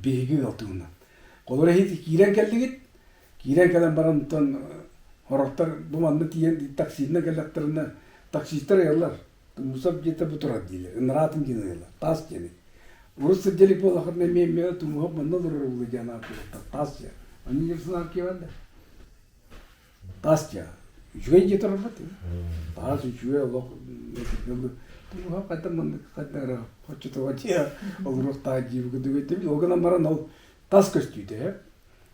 Биһиги ыал туһунан. Холобура иһит киирэн кэллигит, киирэн кэлэн баран онтон сорохтор бу манна тиийэн таксииннан кэллэхтэринэ таксистар ыйаллар. Тумусов дьиэтэ бу турар дииллэр. Ынараатын диэн ыйаллар. Таас дьиэни. Урут сылдьа буоллаххытына эмиэ эмиэ Тумусов манна олорор буолуо диэн ааттыыллар. Таас дьиэ. Они не санаан киирэн Таас дьиэ. Үчүгэй дьиэ турарбат. Таас үчүгэй олох Тумусов хайдах маннык хайдах эрэ хоччотоҕо дьиэ олоруохтаах дии курдук өйдөбүл. Ол гынан баран ол тас көстүүтэ.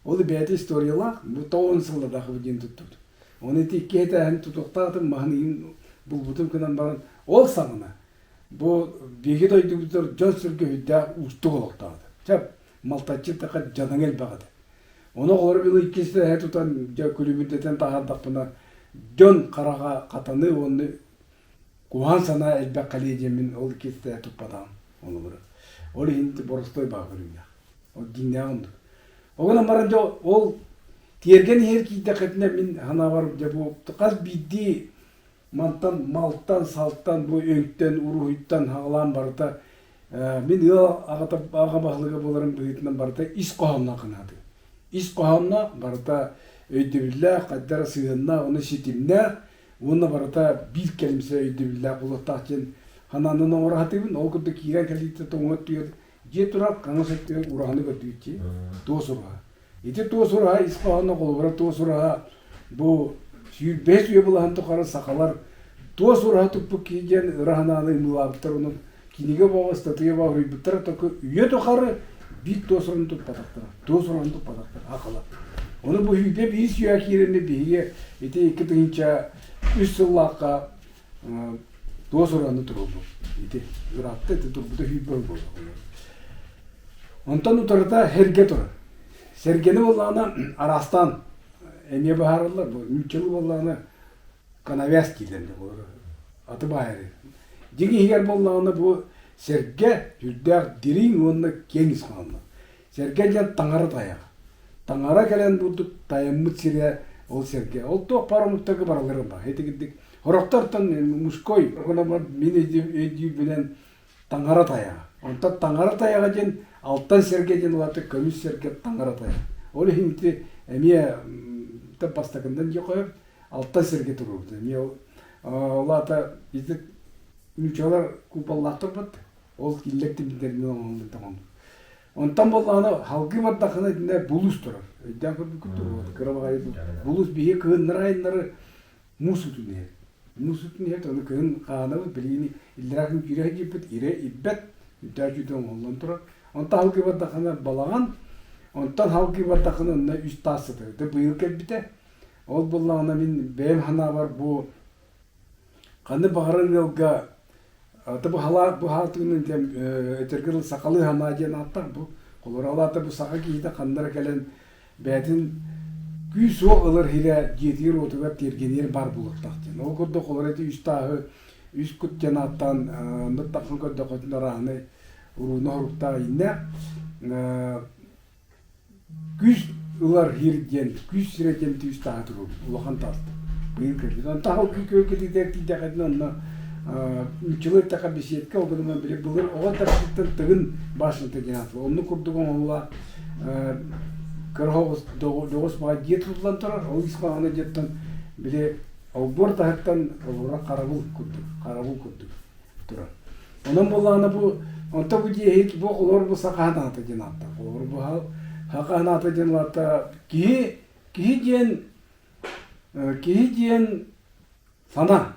Ол бэйэтэ историялаах, бу тоҕон сыллардаах диэн туттубут. Оны ити икки этээһин тутуохтаатым, маһын иһин булбутум гынан баран, ол саҕана бу биһиги дойдубутугар дьон-сэргэ сүрдээх уустук олохтоох этэ. Чэ, малтаччы така дьадаҥы элбэх этэ. Ону оҕолору били иккис этээһи тутан, дьэ күлүмүрдэтэн таһаардахпына, дьон хараҕа хатаныы уонна куһаҕан санаа элбэх кэлиэ диэммин ол иккис этээһи туппатаҕым олобура. Ол иһин боростуой баа көрүҥнээх. Ол дьиҥнээх оннук. Ол гынан баран дьэ ол тиэргэн иһэр киирдэххитинэ мин санаабар дьэ бу хас биирдии мантан малтан салтан бу өйтөн уруһуйтан хаҕалаан барыта мин ыал аҕата аҕа баһылыга буоларым быһыытынан барыта ис хоһоонноох гынаатым. Ис хоһоонноох барыта өйдөбүллээх, хайдах эрэ сыһыаннаах, уонна ситимнээх уонна барыта биир кэлимсэ өйдөбүллээх буолуохтаах диэн санаанан оҥоро сатыыбын. Ол курдук киирэн кэлиитэ тоҥуо өттүгэр Дьиэ турар хаҥас өттүгэр ураһаны көрдүүччү, туос ураһа. Ити туос ураһа ис хоһооно холобура туос ураһа бу 25 үйэ былаһын тухары сахалар туос ураһа туппут киһи диэн ыра санааны ымыылаабыттар онон кинигэ бөҕө ыстатыйа бөҕө суруйбуттара только үйэ тухары биир туос ураһаны туппатахтара туос ураһаны туппатахтара сахалар ону бу 25 үйэ киирэннэ биһиги ити 2003 сыллаахха туос ураны туруорбут. Ити ыраатта ити турбута сүүрбэ буолла. Онтон утарыта сэргэ турар. Сэргэни буоллаҕына араастаан эмиэ быһаараллар. Бу нууччалыы буоллаҕына коновяз дииллэр буолар. Аты баайары. Дьиҥ иһигэр буоллаҕына бу сэргэ сүрдээх дириҥ уонна киэҥ ис хоһоонноох. Сэргэ диэн таҥара тайаҕа. Таҥара кэлэн бурдук тайаммыт сирэ ол сэргэ. Ол туох баар омуктарга бараларын баар. Итигирдик Сорохтортон мужской мин өйдүүрбүнэн таҥара тайаҕа. Онтон таҥара тайаҕа диэн алтан сэргэ диэн улаата көмүс сэргэ таҥара тайаҕа. Ол иһин ити эмиэ бастакындан дьиэ хойор алтан сэргэ туруорбут. Эмиэ ол аата ити нууччалар куполлаахтар бат. Ол кинилэр тимирдэринэн оҥоһуллан тоҥоннор. Онтон буоллаҕына салгыы бардаххына итиннэ булуус турар. Өйдөөн көрбүккүт дуо? Кыра баҕайы булуус биһиги кыһыннары-айыннары муус утун иһэр. Муус утун иһэр, ону кыһын хаанабыт, билигин иллэрээ күн киирэ сылдьыппыт, ирэ ирбэт, үрдээх дьүүтэ оҥоһуллан турар. Онтон салгыы бардаххына балаҕан, онтон салгыы бардаххына онно үс таас сытар. Ити быйыл кэлбитэ. Ол буоллаҕына мин бэйэм санаабар бу ханнык баҕарар ыалга Аты бу халаа бу хаатыгынан диэн этэргэ дылы сахалыы санаа диэн ааттаах бу. Холобура ол аата бу саха киһитэ ханна эрэ кэлэн бэйэтин күүс-уох ылар иһирэ дьиэтигэр-уотугар тиэргэниэр баар буолуохтаах диэн. Ол курдук холобура ити үс тааһы үс кут диэн ааттаан оннук тахсан көрдөххүтүнэ арааһынай урууна хоруктаах ииннээх. Күүс ылар сир диэн, күүс сирэ диэн түүс тааһа туруорбут, улахан таастар. Быйыл кэлбит. Онтон ол күөлгэ тиийдэххитинэ онно нууччалыы эттэххэ беседка, ол гынан били былыр оҕо тахсыттан тыгын башенка диэн ааттыыр. Оннук курдук оҥоһуллаах кыра оҕус дьоҕус баҕа дьиэ тутуллан турар. Ол ис хоһооно дьиэттэн били олбуор таһыттан олоро харабыл курдук, харабыл курдук. турар. Онон буоллаҕына бу онто бу дьиэһит бу олор бу саха санаата диэн ааттаах. Олор бу саха санаата диэн аата киһи киһи диэн киһи диэн санаа.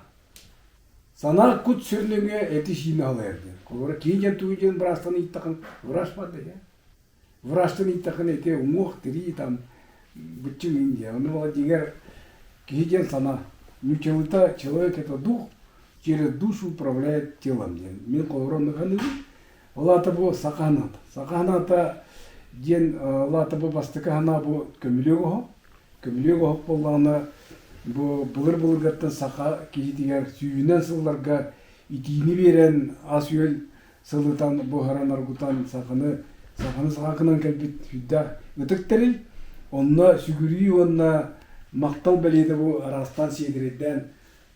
Санаа кут сүрүнүҥэ эти-сиини халайар диэн. Холобура киһи диэн тугу диэн быраастан ыйыттахын врач бар да Врачтан ыйыттаххына ити уҥуох, тирии там быччыҥ иҥ диэн. Ону буолла дьиҥэр киһи диэн санаа. Нууччалыыта человек это дух, через душу управляет телом диэн. Мин холобура оннук саныыбын. Ол аата бу саха санаата. Саха санаата диэн ол аата бу бастакы санаа бу көмүлүөк оһох. Көмүлүөк оһох буоллаҕына бу былыр-былыргаттан саха киһитигэр сүүһүнэн сылларга итиини биэрэн ас-үөл сылытан, буһаран, оргутан саханы саханы саха гынан кэлбит сүрдээх ытык тэрил. Онно сүгүрүйүү уонна махтал бэлиэтэ бу араастаан сиэдэрэйдээн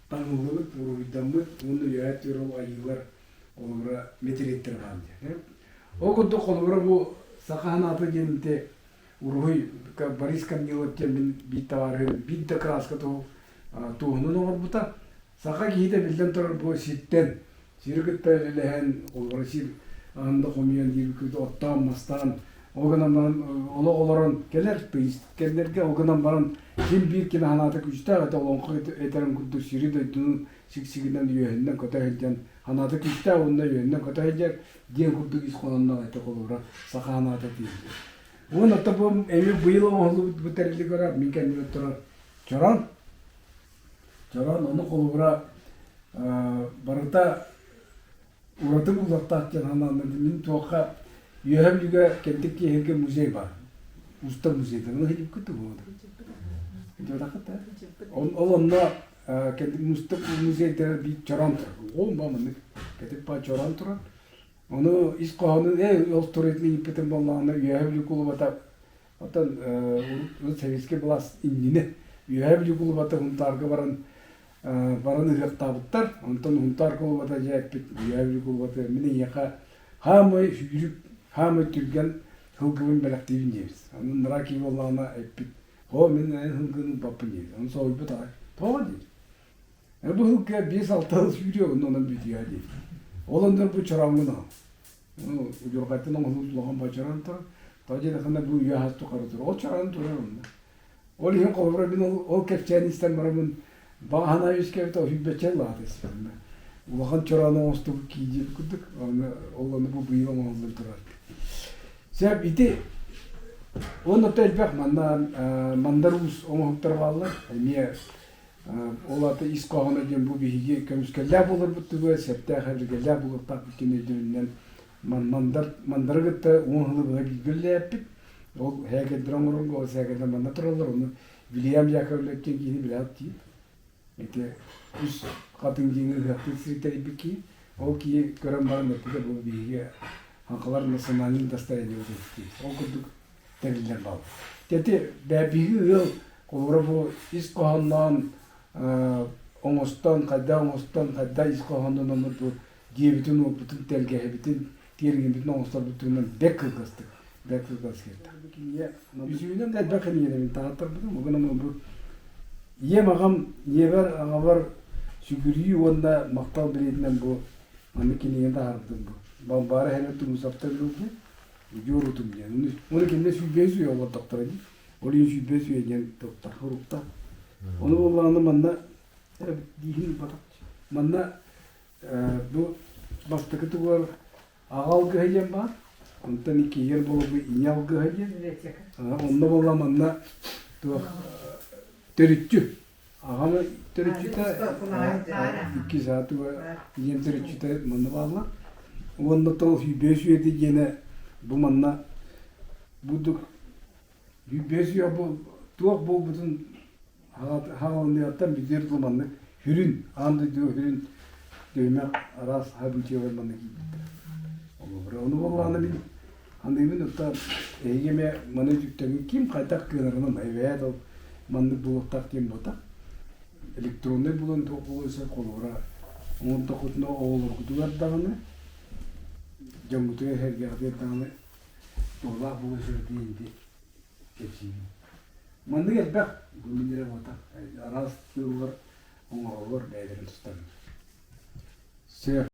таҥыллыбыт, уруһуйдаммыт уонна үөһээ түөр ол айыылар холобура мэтириэттэрэ баар диэн. Ол курдук холобура бу Саха санаата диэн ити уруһуй Борис Корнилов диэн мин биир табаарыһым биир да краска туоһунан оҥорбута. Саха киһитэ биллэн турар бу сиртэн, сири кытта үлэлэһэн, олору сир анды хомуйан диир оттоон, мастаан, ол гынан баран олох олорон кэлэр тыйыс кэмнэргэ, ол гынан баран син биир кини санаата күүстээх этэ, олоҥхо этэрин курдук сири-дойдуну сиксигинэн үөһүнэн көтө сылдьан санаата күүстээх уонна үөһүнэн көтө сылдьар диэн курдук ис хоһоонноох этэ холобура саха санаата тиийдэ. Уонна оттон бу эмиэ быйыл оҥоһуллубут бу тэрили көрөр мин кэннибэр турар чорон Чорон ону холобура барыта ураты булуохтаах диэн санааннан мин туохха Үөһэ Бүлүүгэ Кэнтик Киэһэргэ музей баар. Устар музейдар. Оны хидипкит буолуо. Ол онно Кэнтик музейдара биир чорон турар. Ол ба маннык кэтит ба чорон турар. Ону ис хоһоонун ээ ол туруйтун ииппитин буоллаҕына Үөһэ Бүлүү кулубата Оттон урут советскай былаас иннинэ Үөһээ Бүлүү кулубата Һунтаарга баран баран ыһыахтаабыттар. Онтон Һунтаар кулубата дьэ эппит Үөһээ Бүлүү кулубата мин эйиэхэ хаамай сүүрүк, хаамай түргэн сылгыбын бэлэхтиибин диэбит. Онон мыраа киһи буоллаҕына эппит, оо мин эн сылгыны ылбаппын диэбит. Ону соһуйбут аҕай. Тоҕо диэбит. Бу сылгы 5-6 сыл сүүрүө онно онон бүтүө диэбит. Ол оннугар бу чорооҥҥун аҕал. Удьурҕайтан оҥоһуллубут улахан бочорон турар. Тоҕо диэтэххинэ бу үйэ аһас тухары турар. Ол чорон турар онно. Ол иһин холобура мин ол, ол кэпсээни истэн бараммын баҕаһына үөскээбит ол сүүрбэччэ сыл испитим. Улахан чороон оҥостубут кии диэбит курдук. Онно ол ону бу быйыл оҥоһуллан турар. Сөп ити уонна элбэх манна мандар уус оҥоһуктар бааллар. Эмиэ Ол аата ис хоһооно диэн бу биһиги көмүскэллээх буоларбыт туһугар сөптөөх эбиргэллээх буолуохтаахпыт диэн өйдөбүлүнэн мандар мандары кытта уон сылы быһа бииргэ үлэлээппит. Ол һээкэйдэр оҥоронго ол сээкэйдэр манна тураллар. Ону Вильям Яковлев диэн киһини билэҕит дии. Ити үс хатыҥ диэҥҥэ ыһыахтыыр сири тэрийбит киһи. Ол киһи көрөн баран эппитэ бу биһиги хаҥкалар национальный достояниебыт эбит Ол курдук тэриллэр бал. Ити биһиги ыал холобура бу ис хоһоонноон оҥостон, хайдах оҥостон, хайдах ис хоһооннонон бу дьиэбитин, уоппутун, тэлгэһэбитин, тиэргэммитин оҥосторбут туһунан бэрт кылгастык, бэрт кылгас киирдэ. Үсүһүнэн да элбэх кинигэлэрин таһааттарбытым. Ол гынан бу ийэм, аҕам, ийэбэр, аҕабар сүгүрүйүү уонна махтал билиэтинэн бу маннык кинигэни таһаарбытым бу. Балбаара эһэлэр Тумусовтар билбит. Удьуорутум диэн. Оны кинилэр сүүрбэһис үйэ олордохторо дии. Ол иһин 105 үйэ диэн туттар уруктар. Ону буоллаҕына манна дииһин ылбатах. Манна бу бастакы тугар аҕа алгыһа диэн баар. Онтон иккиһигэр буола бу ийэ алгыһа диэн. Онно буолла манна туох төрүччү Аҕам төрүччүтэ иккис аатыга ийэм төрүччүтэ манна бааллар. Уонна тол 105 үйэтэ диэнэ бу манна бурдук 105 үйэ бу туох буолбутун хаалыныгыттан билиэр дылы маннык сүрүн аан дойдуга сүрүн түһүмэх араас событиелар манна киирбиттэр. Олобура ону буоллаҕына мин Аныыбын ытта эһиги эмиэ маны үтүктэммит ким хайдах кыанарынан эбээт ол маннык буолуохтаах диэн буотах. Электроннай булан туох буолуон сөп холобура оҥордоххутуна оҕолоргутугар даҕаны дьоҥҥутугар сэргэҕитигэр даҕаны туһалаах буолуон сөп диэн ити кэпсиибин. Маннык элбэх бу мин эрэ буотах араас тыыллар оҥороллор бэйэлэрин тустарынан. Сөп.